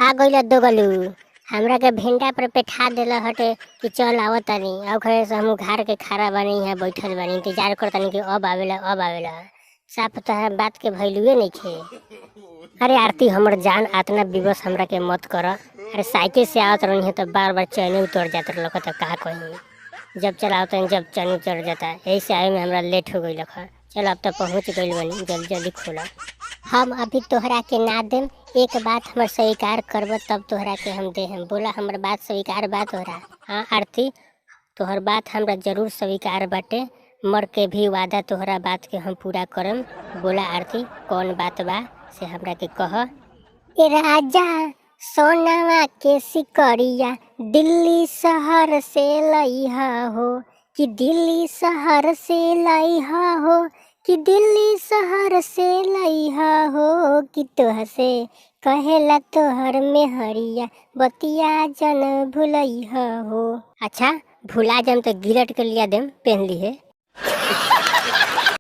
आ गइल दोगलू, हमरा के भेंडा पर बैठा देला हटे कि चल आवत तानी। आ घरे से हम उघार के खड़ा बानी, यहाँ बैठल बानी, इंतजार करतानी कि अब आवेला अब आवेला। साफ तोहरा बात के भैलुए नइखे। अरे आरती हमर जान, आतना विवश हमरा के मत कर। अरे साइकिल से आवत रहनी है तो बार बार चैने उतर जात रहल, तो का कही, जब चलावत जब चैन उतर जाता, यही से आवे में हमरा लेट हो गइल। चल अब तो पहुँच गइल बानी, जल्दी जल्दी खोला। हम अभी तोहरा के ना देम, एक बात हमर स्वीकार करब तब तोहरा के हम देहम। बोला हमर बात स्वीकार बा तोहरा? हाँ आरती, तोहर बात हमरा जरूर स्वीकार बाटे, मर के भी वादा तोहरा बात के हम पूरा करम। बोला आरती कौन बात बा से हमरा के कह। ए राजा सोनावा के सिकरिया दिल्ली शहर से लइहा हो, कि दिल्ली शहर से लइहा हो, कि दिल्ली शहर से लइहा हो, कि तोह से कहेला तोहर मेहरिया बतिया जन भुलइहा हो। अच्छा भुला जाम तो गिलट के लिया देम, पहन लीहे।